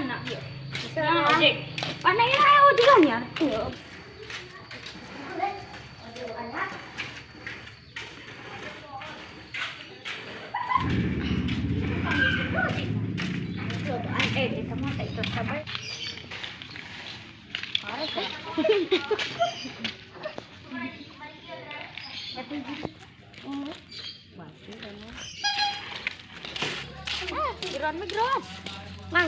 Jalan nak ieu. Nah, ojek. Mana ya aya ojegan ya? Itu mah itu sabar. Geron. Mang,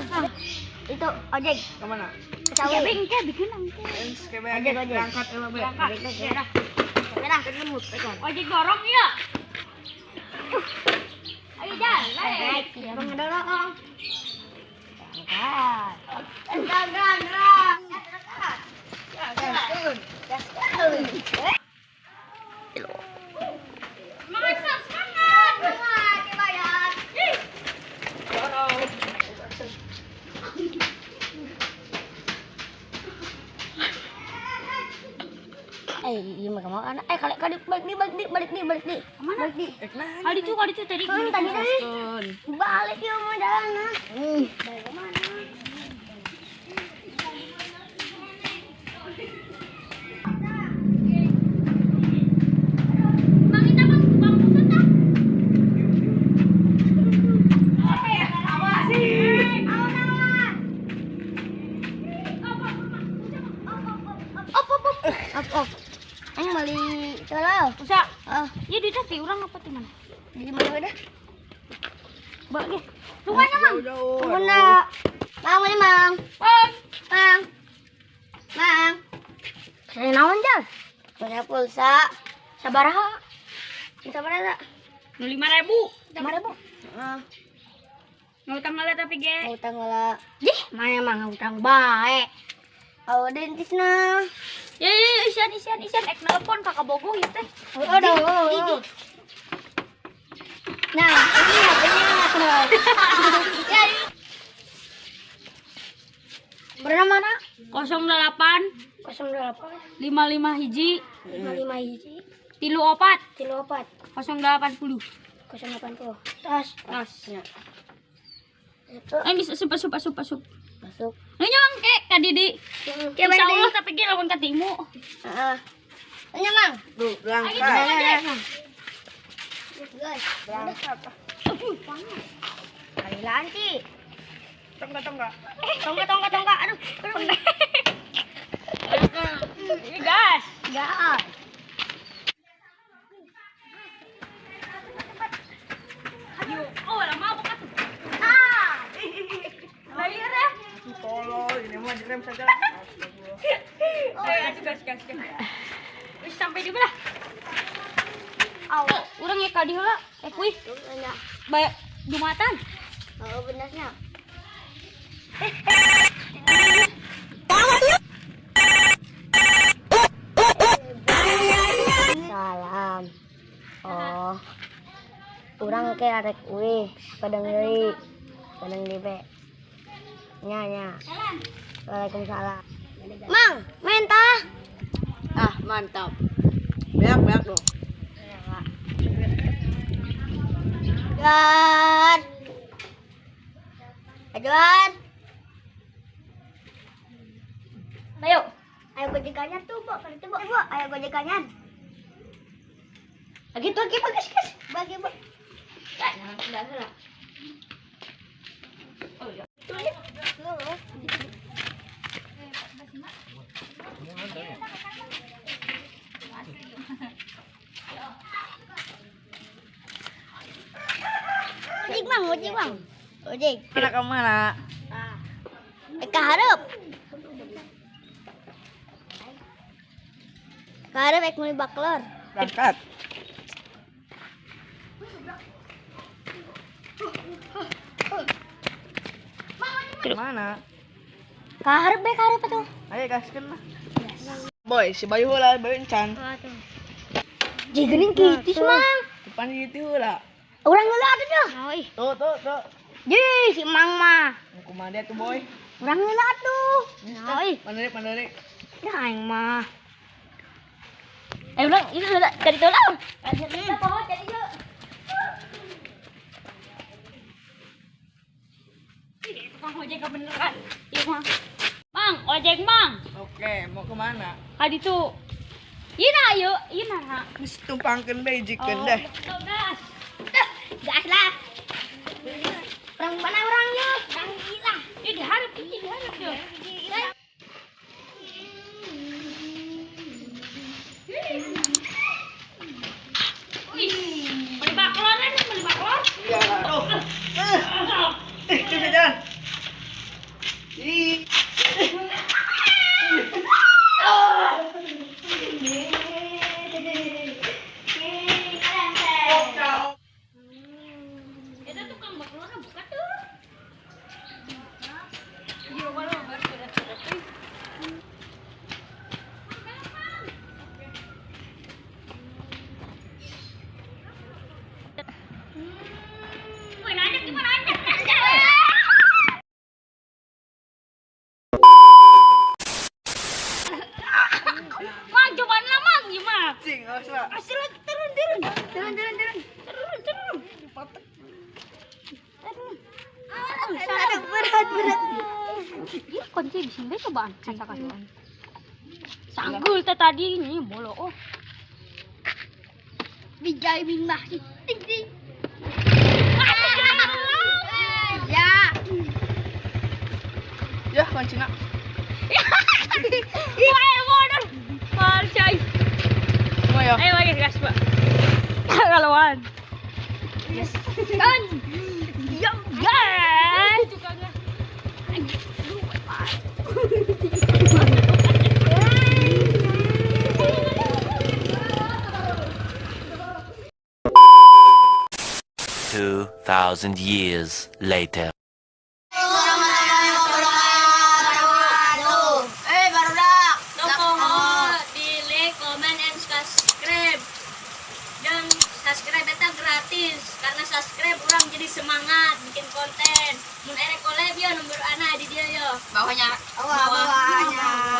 itu ojek. Kemana? Ke bengke bikin angke. Ojek berangkat Berangkat. Ojek dorong ya. Ayo jalan. Naik, dorong. Iya mah kemana? Kali balik nih. Kemana? Kali itu tadi. Tadi. Balik ya mau jalan nah. Balik kemana? Bang kita bang pusat ah. Up. Aing beli celana. Usa. Ya duitnya ti urang apa ti mana? Di mana udah? Bak ge. Tunggu Mang. Tunggu. Mang, ini Mang. Mang. Mang. Saya naon jal? Punya pulsa. Sabaraha? Sabaraha? 5.000. 5.000. Heeh. Ngutang heula tapi ge. Ngutang heula. Jih, mana mah ngutang bae. Oh, dentisna. Ya, isian ek nelpon kakak bogo ieu teh. Oh. Nah, ini HP-nya. Ya. Berapa mana? 08 08 55 hiji 55 hiji 34 34 080 080. Tas. Tas. Itu. Geus asup. Masuk. Nu nyong ke ka Didi. Insya Allah tapi ge lamun katimu. Heeh. Nya Mang. Duh, berangkat. Berangkat. Aduh, panas. Kali lanci. Tongga. Tongga. Aduh. Gas. Gas. Aduh, oh lama apa tuh? Ah. Bayar ya. Tolol, ini mah direm saja. Ayo, gas. Wis sampai di mana? Aw, urang ya ka dieu heula. Kuih. Bae jumatan. Oh, benernya. Salam. Oh. Urang ke arek uih, padang deui. Padang deui. Nya. Waalaikumsalam. Mang, mentah. Ah, mantap. Banyak dong. Ajuan. Ajuan. Ayo. Ayo gojekannya tuh, Bu. Itu, Bu. Ayo gojekannya. Lagi tuh, lagi bagus, guys. Bagi, Bu. Jangan enggak salah. Oh iya. Ojek bang, ojek bang. Ojek. Mana kemana? Ke hareup. Ke hareup ek meuli baklor. Berangkat. Mana? Ke hareup bae, ke hareup atuh. Ayo gaskeun lah. Boy, si Bayu heula, Bayu encan. Jigeuning kitu Mang. Depan kitu heula. Urang heula atuh dah. Tuh, tuh, tuh. Jih, si Mang mah. Kumaha dia tuh, Boy? Urang heula atuh. Oi, Manderik, manderik. dah aing mah. Eh urang itu heula ka ditu lah. Kita poho jadi yuk. Tukang ojek beneran. Iya mah. Mang, ojek mang. Oke, mau kemana? Tadi tuh. Iya nah, yuk, iya nah. Geus tumpangkeun bae jikeun deh. Oh, gas. Gas lah. Orang mana orang yuk? Orang gila. Ini diharap, ini diharap tuh. Wih, beli baklor ini, beli baklor. Iya. Tuh. Eh, coba jalan. Ih. Itu tukang baklornya buka tuh. Iya, walau baru sudah tuh. Wih, nanya gimana nanya? Nanya. Mang, cobaan lah, Mang, gimana? Cing, awas lah. Asal lagi turun, turun. Turun, turun, turun. Turun, turun. Turun. Aduh, berat berat. Iya, kunci di sini cobaan. Kaca-kacaan. Sanggul teh tadi ini bolo. Oh. Bijai bin mahdi. Ting ting. Ya. Ya, kuncina. Wah, bodoh. Parcai. Mau ya? Ayo, ayo, gas, Pak. Kalawan. Kan. Ya, guys. 2,000 years later. Eh, barudak. Toko di like, comment, and subscribe. Dan subscribe itu gratis karena subscribe orang jadi semangat bikin konten. Mun erek collab yo nomor ana di dia yo. Bawahnya. Bawah, bawahnya.